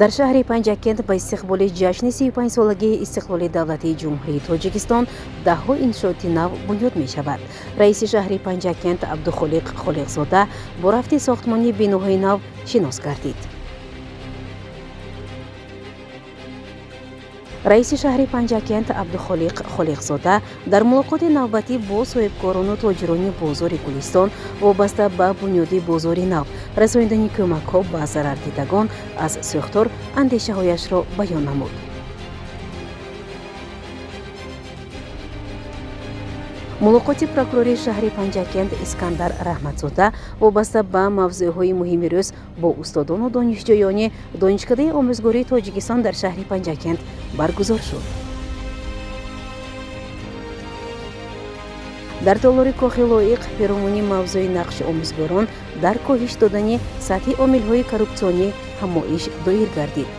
Дар шаҳри Панҷакент ба истиқболи ҷашни 35-солагии истиқлоли давлатии Ҷумҳурии Тоҷикистон даҳҳо иншооти нав бунёд мешавад. Раиси шаҳри Панҷакент Абдухолиқ Холиқзода бо рафти сохтмони биноҳои нав шинос гардид. Раиси шаҳри Панҷакент Абдухолиқ Холиқзода дар мулоқоти навбатӣ бо соҳибкорону тоҷирони бозори Гулистон вобаста ба бунёди бозори нав, расонидани кӯмакҳо ба зарардидагон аз сӯхтор андешаҳояшро баён намуд. Мулоқоти прокурори шаҳри Панҷакент Искандар Раҳматзода вобаста ба мавзӯъҳои муҳими рӯз бо устодону донишҷӯёни Донишкадаи омӯзгории Тоҷикистон дар шаҳри Панҷакент баргузор шуд. Дар толори Кохи Лоиқ перомуни мавзӯи нақши омӯзгорон дар коҳиш додани сатҳи омилҳои коррупсионӣ ҳамоиш доир гардид.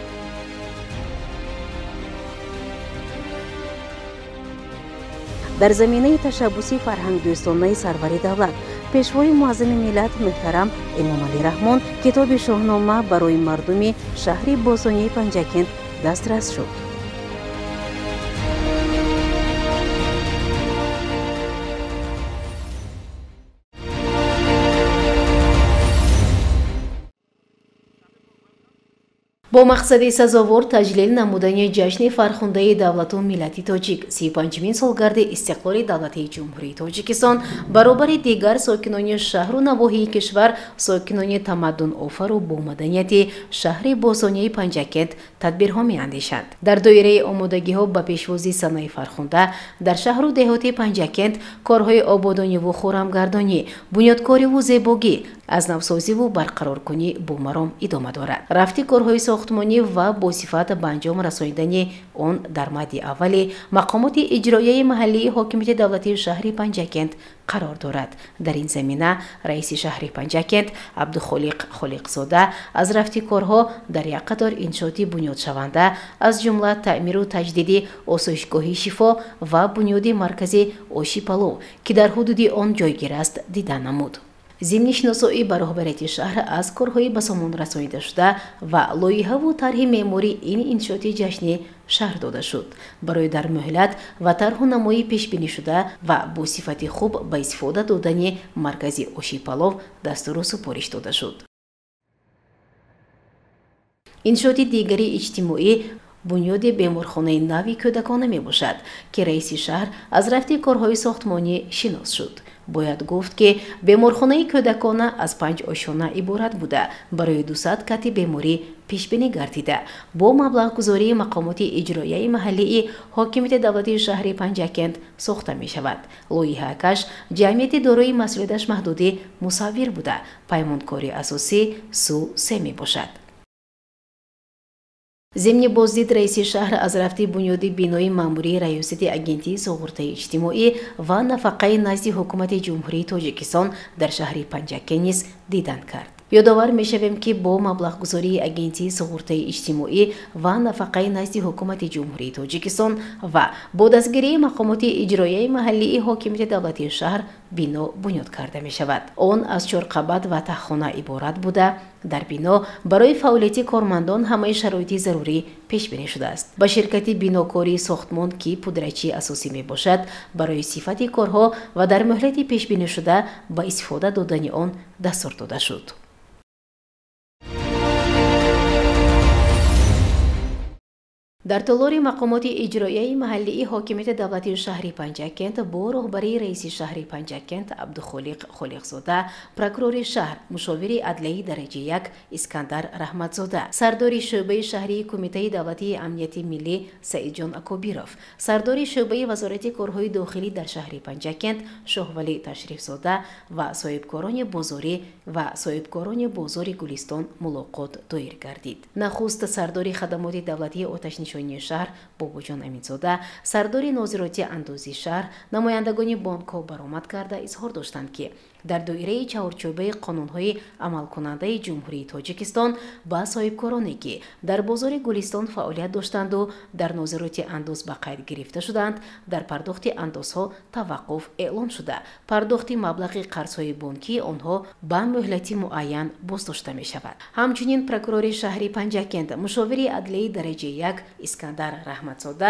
Дар заминаи ташаббуси фарҳангдӯстонаи сарвари давлат, пешвои муаззами миллат муҳтарам Эмомалӣ Раҳмон китоби Шоҳнома барои мардуми шаҳри бостонии Панҷакент дастрас шуд. Бо мақсади сазовор таҷлил намудани ҷашни фархундаи давлату миллати тоҷик, 35-мин солгарди истиқлоли давлатии Ҷумҳурии Тоҷикистон, баробари дигар сокинони шаҳру навоҳии кишвар, сокинони тамаддунофару бомаданияти шаҳри бостонии Панҷакент тадбирҳо меандешанд. Дар доираи омодагиҳо ба пешвозии санаи фархунда дар шаҳру деҳоти Панҷакент корҳои ободониву хӯрамгардонӣ, бунёдкориву зебогӣ, аз навсозиву барқароркунӣ бо маром идома дорад. Рафти корҳои сохтмонӣ ва бо сифат ба анҷом расонидани он дар мадди аввали мақомоти иҷроияи маҳаллии ҳокимияти давлатии шаҳри Панҷакент қарор дорад. Дар ин замина раиси шаҳри Панҷакент Абдухолиқ Холиқзода аз рафти корҳо дар як қатор иншооти бунёдшаванда, аз ҷумла таъмиру таҷдиди осоишгоҳи Шифо ва бунёди маркази оши палов, ки дар ҳудуди он ҷойгир аст, дида намуд. Зимни шиносоӣ ба роҳбарияти шаҳр аз корҳои ба сомон расонидашуда ва лоиҳаву тарҳи меъмории ин иншооти ҷашнӣ шарҳ дода шуд. Барои дар муҳлат ва тарҳу намои пешбинишуда ва бо сифати хуб ба истифода додани маркази оши палов дастуру супориш дода шуд. Иншооти дигари иҷтимоӣ бунёди беморхонаи нави кӯдакона мебошад, ки раиси шаҳр аз рафти корҳои сохтмонӣ шинос шуд. Бояд гуфт, ки беморхонаи кӯдакона аз 5 ошёна иборат буда, барои 200 кати беморӣ пешбинӣ гардида, бо маблағгузории мақомоти иҷроияи маҳаллии ҳокимияти давлатии шаҳри Панҷакент сохта мешавад. Лоиҳакаш ҷамъияти дорои масъулияташ маҳдудӣ Мусаввир буда, паймонкори асосӣ Су-Се мебошад. Зимни боздид раиси шаҳр аз рафти бунёди бинои маъмурии раёсати Агентии суғуртаи иҷтимоӣ ва нафақаи назди ҳукумати Ҷумҳурии Тоҷикистон дар шаҳри Панҷакент низ дидан кард. Ёдовар мешавем, ки бо маблағгузории Агентии суғуртаи иҷтимоӣ ва нафақаи назди ҳукумати Ҷумҳурии Тоҷикистон ва бо дастгирии мақомоти иҷроияи маҳаллии ҳокимияти давлатии шаҳр бино бунёд карда мешавад. Он аз 4 қабат ва таҳхона иборат буда, дар бино барои фаъолияти кормандон ҳамаи шароити зарурӣ пешбинӣ шудааст. Ба ширкати бинокории Сохтмон, ки пудрачии асосӣ мебошад, барои сифати корҳо ва дар муҳлати пешбинишуда ба истифода додани он дастур дода шуд. Дар толори мақомоти иҷроияи маҳаллии ҳокимияти давлатии шаҳри Панҷакент бо роҳбарии раиси шаҳри Панҷакент Абдухолиқ Холиқзода, прокурори шаҳр, мушовири адлияи дараҷаи 1 Искандар Раҳматзода, сардори шӯъбаи шаҳрии Кумитаи давлатии амнияти миллӣ Саидҷон Акобиров, сардори шӯъбаи Вазорати корҳои дохилӣ дар шаҳри Панҷакент Шоҳвалӣ Ташрифзода ва соҳибкорони бозори Гулистон мулоқот доир гардид. Нахуст сардори хадамоти давлатии оташнишонии шаҳр Бобоҷон Аминзода, сардори нозироти андози шаҳр, намояндагони бонкҳо баромад карда изҳор доштанд, ки Дар доираи чаҳорчӯбаи қонунҳои амалкунандаи Ҷумҳурии Тоҷикистон ба соҳибкороне, ки дар бозори Гулистон фаъолият доштанду дар нозироти андоз ба қайд гирифта шуданд, дар пардохти андозҳо таваққуф эълон шуда, пардохти маблағи қарзҳои бонкии онҳо ба муҳлати муайян боздошта мешавад. Ҳамчунин прокурори шаҳри Панҷакент, мушовири адлияи дараҷаи 1 Искандар Раҳматзода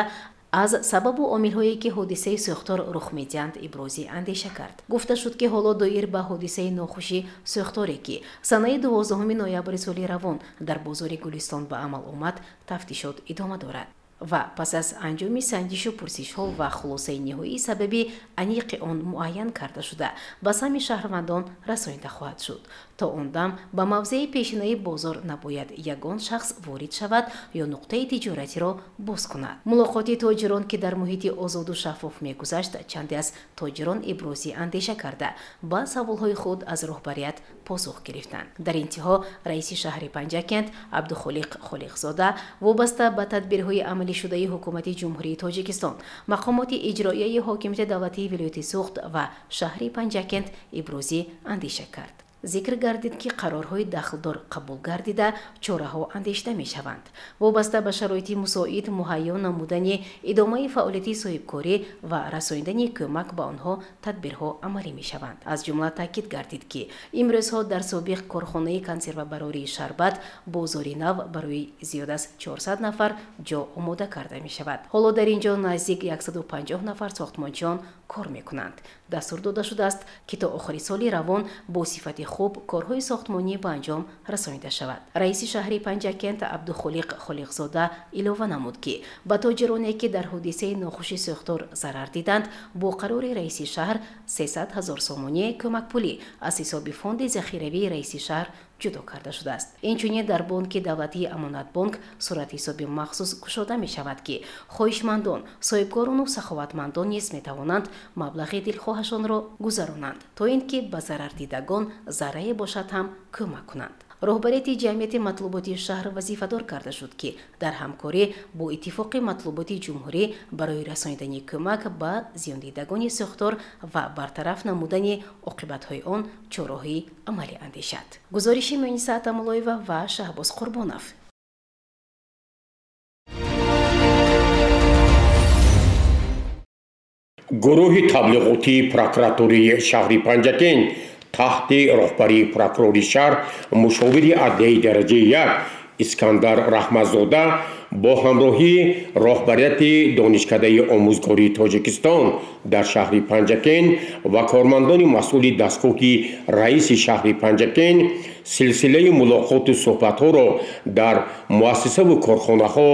аз сабабу омилҳое, ки ҳодисаи сӯхтор рух медиҳанд, ибрози андеша кард. Гуфта шуд, ки ҳоло доир ба ҳодисаи нохуши сӯхторе, ки санаи 12 ноябри соли равон дар бозори Гулистон ба амал омад, тафтишот идома дорад ва пас аз анҷоми санҷишу пурсишҳо ва хулосаи ниҳоии сабаби аниқи он муайян карда шуда, ба самъи шаҳрвандон расонида хоҳад шуд. То он дам ба мавзеи пешинаи бозор набояд ягон шахс ворид шавад ё нуқтаи тиҷоратиро боз кунад. Мулоқоти тоҷирон, ки дар муҳити озоду шаффоф мегузашт, чанде аз тоҷирон ибрози андеша карда, ба саволҳои худ аз роҳбарият посух гирифтанд. Дар интиҳо раиси шаҳри Панҷакент Абдухолиқ Холиқзода вобаста ба тадбирҳои амалишудаи ҳукумати Ҷумҳурии Тоҷикистон, мақомоти иҷроияи ҳокимияти давлатии вилояти Суғд ва шаҳри Панҷакент ибрози андеша кард. Зикр гардид, ки қарорҳои дахлдор қабул гардида, чораҳо андешида мешаванд. Вобаста ба шароити мусоид муҳайё намудани идомаи фаъолияти соҳибкорӣ ва расонидани кӯмак ба онҳо тадбирҳо амалӣ мешаванд. Аз ҷумла таъкид гардид, ки имрӯзҳо дар собиқ корхонаи консервабарории шарбат бозори нав барои зиёд аз 400 нафар ҷо омода карда мешавад. Ҳоло дар ин ҷо наздик 150 нафар сохтмончиён кор мекунанд. Дастур дода шудааст, ки то охири соли равон бо сифати хуб корҳои сохтмонӣ ба анҷом расонида шавад. Раиси шаҳри Панҷакент Абдухолиқ Холиқзода илова намуд, ки ба тоҷироне, ки дар ҳодисаи нохуши сӯхтор зарар диданд, бо қарори раиси шаҳр 300 ҳазор сомонӣ кӯмакпулӣ аз ҳисоби фонди захиравии раиси шаҳр ҷудо карда шудааст. Инчунин дар бонки давлатии Амонатбонк суратҳисоби махсус кушода мешавад, ки хоҳишмандон, соҳибкорону саховатмандон низ метавонанд маблағи дилхоҳашонро гузаронанд, то ин ки ба зарардидагон заррае бошад ҳам кӯмак кунанд. Роҳбарияти ҷамъияти матлуботи шаҳр вазифадор карда шуд, ки дар ҳамкорӣ бо Иттифоқи матлуботи ҷумҳурӣ барои расонидани кӯмак ба зиёндидагони сӯхтор ва бартараф намудани оқибатҳои он чораҳои амалӣ андешад. Гузориши Муниса Атамуллоева ва Шаҳбоз Қурбонов. Гурӯҳи таблиғотии прокуратураи шаҳри Панҷакент таҳти роҳбарии прокурори шаҳр, мушовири адлияи дараҷаи 1 Искандар Раҳматзода бо ҳамроҳии роҳбарияти Донишкадаи омӯзгории Тоҷикистон дар шаҳри Панҷакент ва кормандони масъули дастгоҳи раиси шаҳри Панҷакент силсилаи мулоқоту суҳбатҳоро дар муассисаву корхонаҳо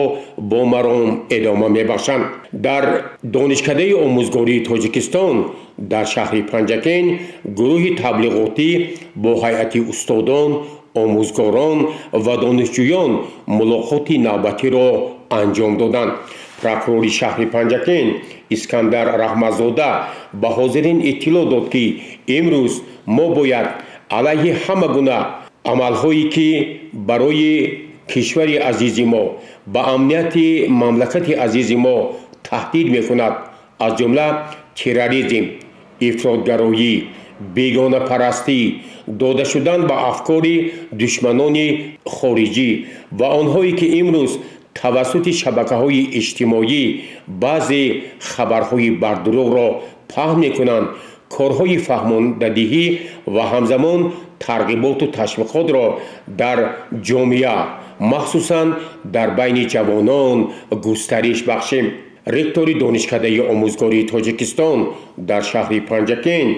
бо маром идома мебахшанд. Дар Донишкадаи омӯзгории Тоҷикистон дар шаҳри Панҷакент гурӯҳи таблиғотӣ бо ҳайати устодон, омӯзгорон ва донишҷӯён мулоқоти навбатиро анҷом доданд. Прокурори шаҳри Панҷакент Искандар Раҳматзода ба ҳозирин иттилоъ дод, ки имрӯз мо бояд алайҳи ҳама гуна амалҳое, ки барои кишвари азизи мо, ба амнияти мамлакати азизи мо таҳдид мекунад, аз ҷумла терроризм, ифротгароӣ, бегонапарастӣ, дода шудан ба афкори душманони хориҷӣ ва онҳое, ки имрӯз тавассути шабакаҳои иҷтимоӣ баъзе хабарҳои бардурӯғро паҳн мекунанд, корҳои фаҳмондадиҳӣ ва ҳамзамон тарғиботу ташвиқотро дар ҷомеа, махсусан дар байни ҷавонон густариш бахшем. Ректори Донишкадаи омӯзгории Тоҷикистон дар шаҳри Панҷакент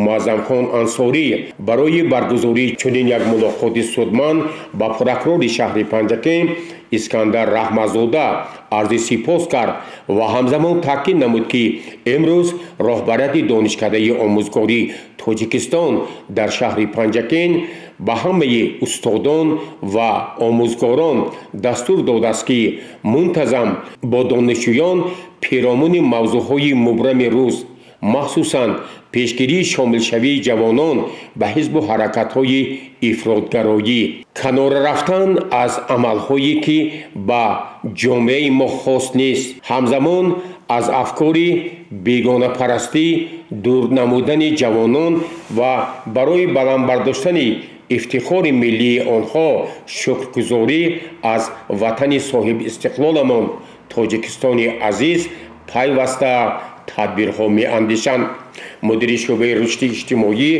Муаззамхон Ансорӣ барои баргузории чунин як мулоқоти судманд ба прокурори шаҳри Панҷакент Искандар Раҳматзода арзи сипос кард ва ҳамзамон таъкид намуд, ки имрӯз роҳбарияти Донишкадаи омӯзгории Тоҷикистон дар шаҳри Панҷакент ба ҳамаи устодон ва омӯзгорон дастур додааст, ки мунтазам бо донишҷӯён перомуни мавзӯъҳои мубрами рӯз, Махсусан пешгирии шомилшавии ҷавонон ба ҳизбу ҳаракатҳои ифротгароӣ, канора рафтан аз амалҳое ки ба ҷомеаи мо хос нест, ҳамзамон аз афкори бегонапарастӣ дур намудани ҷавонон ва барои баланд бардоштани ифтихори миллии онҳо шукргузорӣ аз ватани соҳибистиқлоламон Тоҷикистони азиз пайваста тадбирҳо меандешанд. Мудири шӯъбаи рушди иҷтимоӣ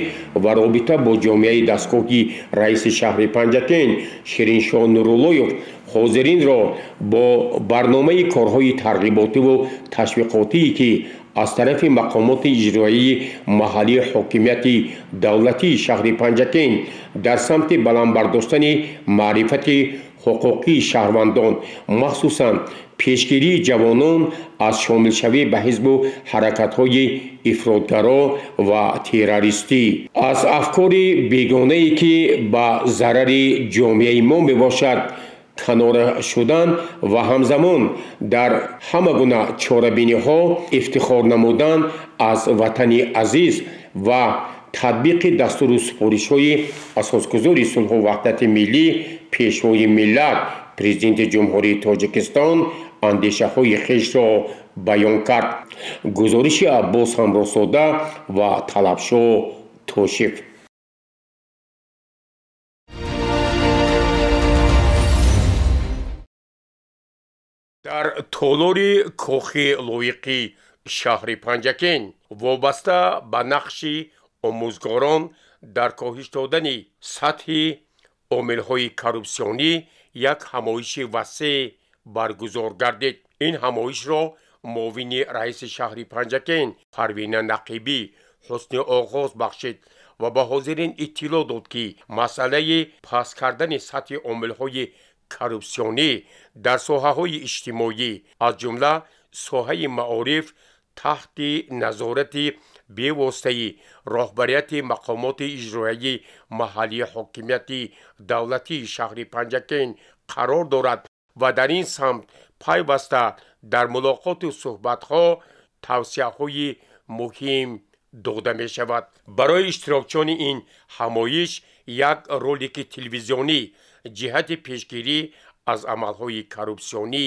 ва робита бо ҷомеаи дастгоҳи раиси шаҳри Панҷакент Шириншоҳ Нуруллоев ҳозиринро бо барномаи корҳои тарғиботиву ташвиқотие ки аз тарафи мақомоти иҷроияи маҳаллии ҳокимияти давлатии шаҳри Панҷакент дар самти баланд бардоштани маърифати ҳуқуқии шаҳрвандон, махсусан пешгирии ҷавонон аз шомилшавӣ ба ҳизбу ҳаракатҳои ифротгаро ва террористӣ, аз афкори бегонае ки ба зарари ҷомеаи мо мебошад канора шудан ва ҳамзамон дар ҳама гуна чорабиниҳо ифтихор намудан аз ватани азиз ва татбиқи дастуру супоришҳои асосгузори сулҳу ваҳдати миллӣ, пешвои миллат, президенти Ҷумҳурии Тоҷикистон андешаҳои хешро баён кард. Гузориши Аббос Ҳамроҳзода ва Талабшоҳ Тошев. Дар толори кохи лоиқи шаҳри Панҷакент вобаста ба нақши омӯзгорон дар коҳиш додани сатҳи омилҳои коррупсионӣ як ҳамоиши васеъ баргузор гардид. Ин ҳамоишро муовини раиси шаҳри Панҷакент Парвина Нақибӣ ҳусни оғоз бахшид ва ба ҳозирин иттилоъ дод, ки масъалаи паст кардани сатҳи омилҳои коррупсионӣ дар соҳаҳои иҷтимоӣ, аз ҷумла соҳаи маориф, таҳти назорати бевоситаи роҳбарияти мақомоти иҷроияи маҳаллии ҳокимияти давлатии шаҳри Панҷакент қарор дорад ва дар ин самт пайваста дар мулоқоту суҳбатҳо тавсияҳои муҳим дода мешавад. Барои иштирокчиёни ин ҳамоиш як ролики телевизионӣ ҷиҳати пешгирӣ аз амалҳои коррупсионӣ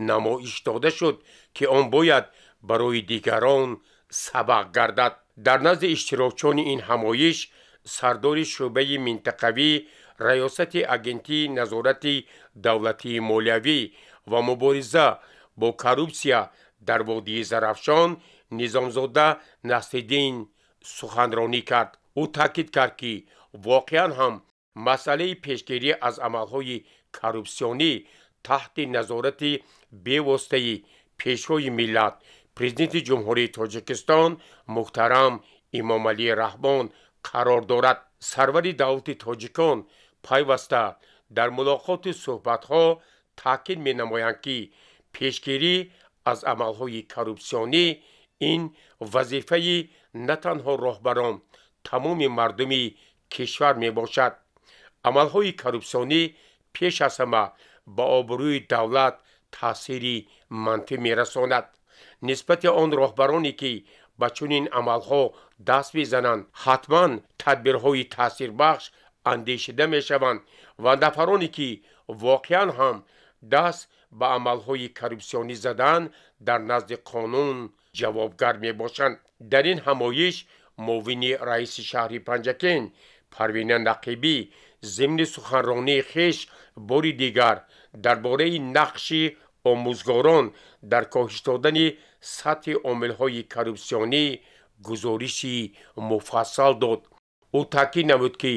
намоиш дода шуд, ки он бояд барои дигарон сабақ гардад. Дар назди иштирокчиёни ин ҳамоиш сардори шӯъбаи минтақавӣ, раёсати агентии назорати давлатии молиявӣ ва мубориза бо коррупсия дар водии Зарафшон Низомзода Насриддин суханронӣ кард. Ӯ таъкид кард, ки воқеан ҳам масъалаи пешгирӣ аз амалҳои коррупсионӣ таҳти назорати бевоситаи пешвои миллат, президенти Ҷумҳурии Тоҷикистон муҳтарам Эмомалӣ Раҳмон қарор дорад. Сарвари давлати тоҷикон пайваста дар мулоқоту суҳбатҳо таъкид менамоянд, ки пешгирӣ аз амалҳои коррупсионӣ ин вазифаи на танҳо роҳбарон, тамоми мардуми кишвар мебошад. Амалҳои коррупсионӣ пеш аз ҳама ба обрӯи давлат таъсири манфӣ мерасонад. Нисбати он роҳбароне ки ба чунин амалҳо даст мезананд, ҳатман тадбирҳои таъсирбахш андешида мешаванд ва нафароне ки воқеан ҳам даст ба амалҳои коррупсионӣ задан дар назди қонун ҷавобгар мебошанд. Дар ин ҳамоиш муовини раиси шаҳри Панҷакент Парвина Нақибӣ зимни суханронии хеш бори дигар дар бораи нақши омӯзгорон дар коҳиш додани сатҳи омилҳои коррупсионӣ гузориши муфассал дод. Ӯ таъкид намуд, ки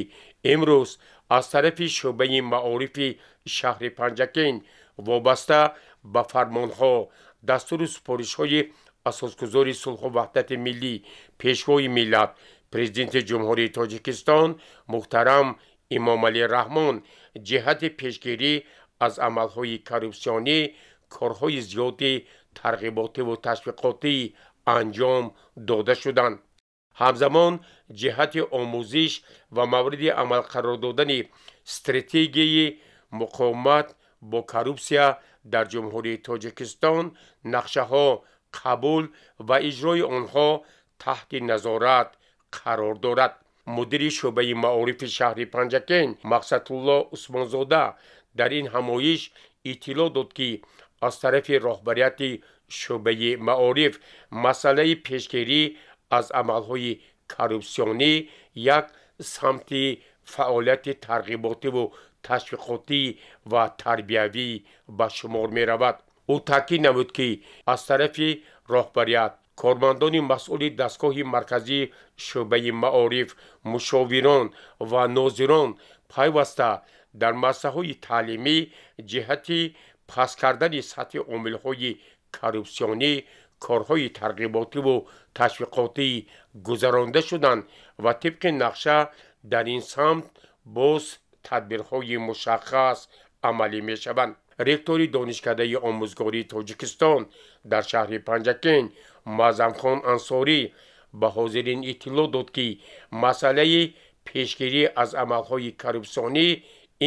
имрӯз аз тарафи шӯъбаи маорифи шаҳри Панҷакент вобаста ба фармонҳо, дастуру супоришҳои асосгузори сулҳу ваҳдати миллӣ, пешвои миллат, президенти Ҷумҳурии Тоҷикистон муҳтарам Эмомалӣ Раҳмон ҷиҳати пешгирӣ аз амалҳои коррупсионӣ корҳои зиёди тарғиботиву ташвиқотӣ анҷом дода шуданд. Ҳамзамон ҷиҳати омӯзиш ва мавриди амал қарор додани стратегияи муқовимат бо коррупсия дар Ҷумҳурии Тоҷикистон нақшаҳо қабул ва иҷрои онҳо таҳти назорат қарор дорад. Мудири шӯъбаи маорифи шаҳри Панҷакент Мақсадулло Усмонзода дар ин ҳамоиш иттилоъ дод, ки аз тарафи роҳбарияти шӯъбаи маориф масъалаи пешгирӣ аз амалҳои коррупсионӣ як самти фаъолияти тарғиботиву ташвиқотӣ ва тарбиявӣ ба шумор меравад. Ӯ таъкид намуд, ки аз тарафи роҳбарият кормандони масъули дастгоҳи марказии шӯъбаи маориф, мушовирон ва нозирон пайваста дар муассисаҳои таълимӣ ҷиҳати паст кардани сатҳи омилҳои коррупсионӣ корҳои тарғиботиву ташвиқотӣ гузаронда шуданд ва тибқи нақша дар ин самт боз тадбирҳои мушаххас амалӣ мешаванд. Ректори Донишкадаи омӯзгории Тоҷикистон дар шаҳри Панҷакент Муаззамхон Ансорӣ ба ҳозирин иттилоъ дод, ки масъалаи пешгирӣ аз амалҳои коррупсионӣ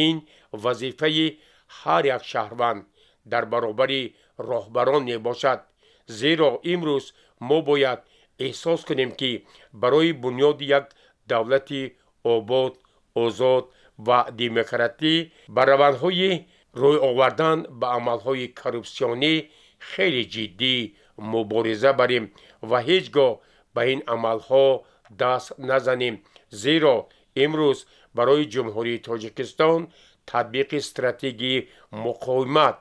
ин вазифаи ҳар як шаҳрванд дар баробари роҳбарон мебошад, зеро имрӯз мо бояд эҳсос кунем, ки барои бунёди як давлати обод, озод ва демократӣ ба равандҳои рӯй овардан ба амалҳои коррупсионӣ хеле ҷиддӣ мубориза барем ва ҳеҷ гоҳ ба ин амалҳо даст назанем, зеро имрӯз барои Ҷумҳурии Тоҷикистон татбиқи стратегияи муқовимат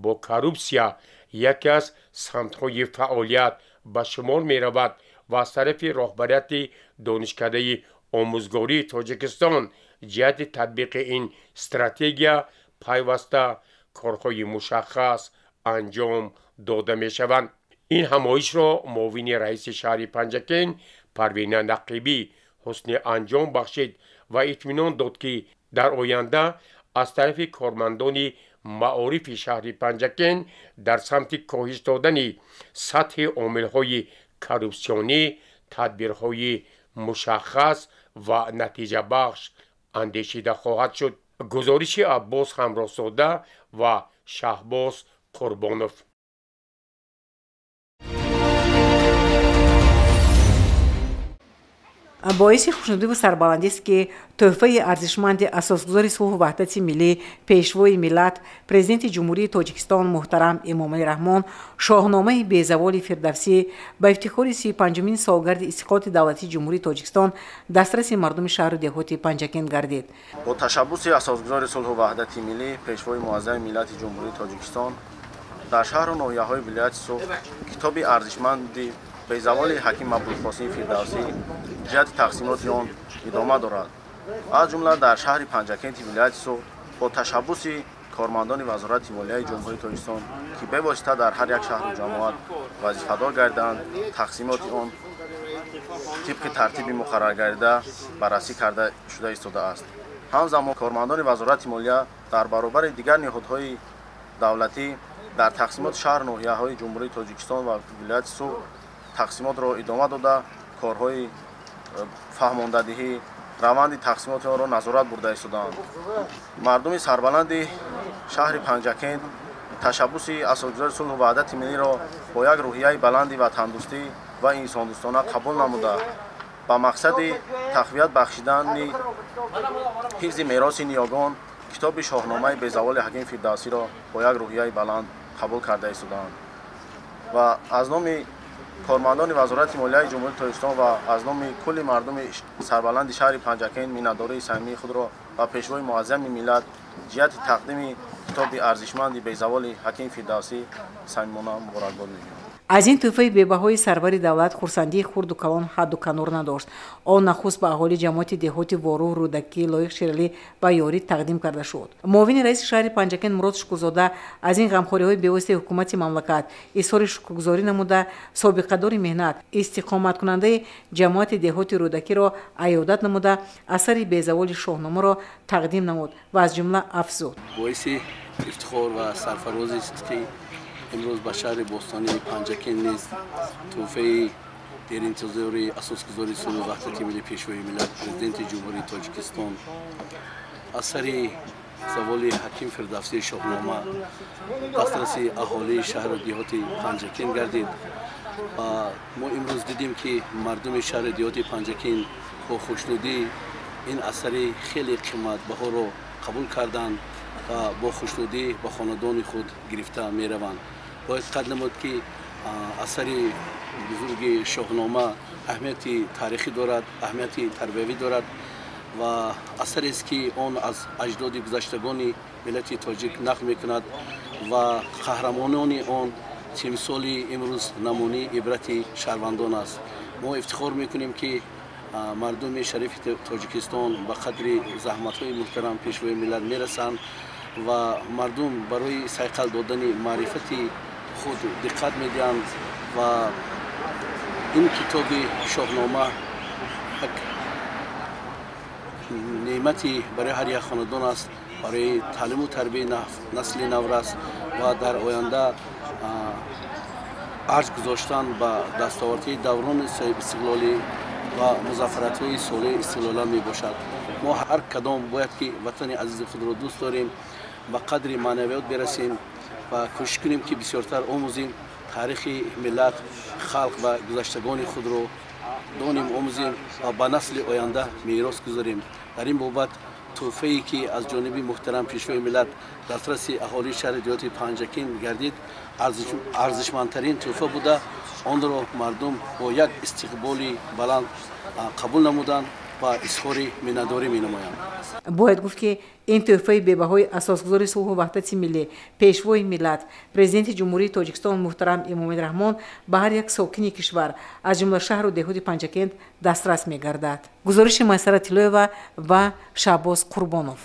бо коррупсия яке аз самтҳои фаъолият ба шумор меравад ва аз тарафи роҳбарияти Донишкадаи омӯзгории Тоҷикистон ҷиҳати татбиқи ин стратегия пайваста корҳои мушаххас анҷом дода мешаванд. Ин ҳамоишро муовини раиси шаҳри Панҷакент Парвина Нақибӣ ҳусни анҷом бахшид ва итминон дод, ки дар оянда аз тарафи кормандони маорифи шаҳри Панҷакент дар самти коҳиш додани сатҳи омилҳои коррупсионӣ тадбирҳои мушаххас ва натиҷабахш андешида хоҳад шуд. Гузориши Аббос Ҳамроҳзода ва Шаҳбоз Қурбонов. Боиси хушнудиву сарбаландист, ки тӯҳфаи арзишманди асосгузори сулҳу ваҳдати миллӣ, пешвои миллат, Президенти Ҷумҳурии Тоҷикистон муҳтарам Эмомалӣ Раҳмон, Шоҳномаи безаволи Фирдавсӣ ба ифтихори 35-умин солгарди истиқлоли давлатии Ҷумҳурии Тоҷикистон дастраси мардуми шаҳру деҳоти Панҷакент гардид. Бо ташаббуси асосгузори сулҳу ваҳдати миллӣ, пешвои муаззами миллати Ҷумҳурии Тоҷикистон дар шаҳру ноҳияҳои вилояти Суғд китоби арзишманди безаволи Ҳаким Абулқосим Фирдавсӣ ҷиҳати тақсимоти он идома дорад. Аз ҷумла дар шаҳри Панҷакенти вилояти Суғд бо ташаббуси кормандони Вазорати молияи Ҷумҳурии Тоҷикистон, ки бевосита дар ҳар як шаҳру ҷамоат вазифадор гардиданд, тақсимоти он тибқи тартиби муқарраргардида баррасӣ карда шуда истодааст. Ҳамзамон кормандони Вазорати молия дар баробари дигар ниҳодҳои давлатӣ дар тақсимоти шаҳру ноҳияҳои Ҷумҳурии Тоҷикистон ва вилояти Суғд тақсимотро идома дода, корҳои фаҳмондадиҳӣ, раванди тақсимоти онро назорат бурда истодаанд. Мардуми сарбаланди шаҳри Панҷакент ташаббуси асосгузори сулҳу ваҳдати миллиро бо як рӯҳияи баланди ватандӯстӣ ва инсондӯстона қабул намуда, ба мақсади тақвият бахшидани ҳифзи мероси ниёгон китоби Шоҳномаи безаволи Ҳаким Фирдавсиро бо як рӯҳияи баланд қабул карда истодаанд ва аз номи кормандони Вазорати молияи Ҷумҳурии Тоҷикистон ва аз номи кулли мардуми сарбаланди шаҳри Панҷакент миннатдории самимии худро ба пешвои муаззами миллат ҷиҳати тақдими китоби арзишманди безаволи Ҳаким Фирдавсӣ самимона муборакбод мегӯям. Аз ин тӯҳфаи бебаҳои сарвари давлат хурсандии хурду калон ҳадду канор надошт. Он нахуст ба аҳолии ҷамоати деҳоти Воруҳ, Рӯдакӣ, Лоиқ Шералӣ ва Ёрӣ тақдим карда шуд. Муовини раиси шаҳри Панҷакент Мурод Шукурзода аз ин ғамхориҳои бевоситаи ҳукумати мамлакат изҳори шукргузорӣ намуда, собиқадори меҳнат, истиқоматкунандаи ҷамоати деҳоти Рӯдакиро аёдат намуда, асари безаволи Шоҳномаро тақдим намуд ва аз ҷумла афзуд: боиси ифтихор ва сарфарозист, ки имрӯз ба шаҳри бостонии Панҷакент низ тӯҳфаи деринтизори асосгузори сулҳу ваҳдати миллӣ, пешвои миллат, Президенти Ҷумҳурии Тоҷикистон, асари Заволи Ҳаким Фирдавсии Шоҳнома дастраси аҳолии шаҳру деҳоти Панҷакент гардид ва мо имрӯз дидем, ки мардуми шаҳри деҳоти Панҷакент бо хушнудӣ ин асари хеле қиматбаҳоро қабул карданд ва бо хушнудӣ ба хонадони худ гирифта мераванд. Бояд қайд намуд, ки асари бузурги Шоҳнома аҳамияти таърихӣ дорад, аҳамияти тарбиявӣ дорад ва асарест, ки он аз аҷдоди гузаштагони миллати тоҷик нақл мекунад ва қаҳрамонони он тимсоли имрӯз намунаи ибрати шаҳрвандон аст. Мо ифтихор мекунем, ки мардуми шарифи Тоҷикистон ба қадри заҳматҳои муҳтарам Пешвои миллат мерасанд ва мардум барои сайқал додани маърифати худ диққат медиҳанд ва ин китоби Шоҳнома як неъмати барои ҳар як хонадон аст, барои таълиму тарбияи насли наврас ва дар оянда арҷ гузоштан ба дастовардҳои даврони соҳибистиқлолӣ ва музаффариятҳои солаи истиқлолият мебошад. Мо ҳар кадом бояд ки ватани азизи худро дӯст дорем, ба қадри маънавиёт бирасем ва кӯшиш кунем, ки бисёртар омӯзем, таърихи миллат, халқ ва гузаштагони худро донем, омӯзем ва ба насли оянда мерос гузорем. Дар ин бобат тӯҳфае, ки аз ҷониби муҳтарам Пешвои миллат дастраси аҳолии шаҳри деҳоти Панҷакент гардид, арзишмандтарин тӯҳфа буда, онро мардум бо як истиқболи баланд қабул намуданд ва изҳори миннатдорӣ менамоянд. Бояд гуфт, ки ин тӯҳфаи бебаҳои асосгузори сулҳу ваҳдати миллӣ, Пешвои миллат, Президенти Ҷумҳурии Тоҷикистон муҳтарам Эмомалӣ Раҳмон ба ҳар як сокини кишвар, аз ҷумла шаҳру деҳоти Панҷакент, дастрас мегардад. Гузориши Майсара Тиллоева ва Шаҳбоз Қурбонов.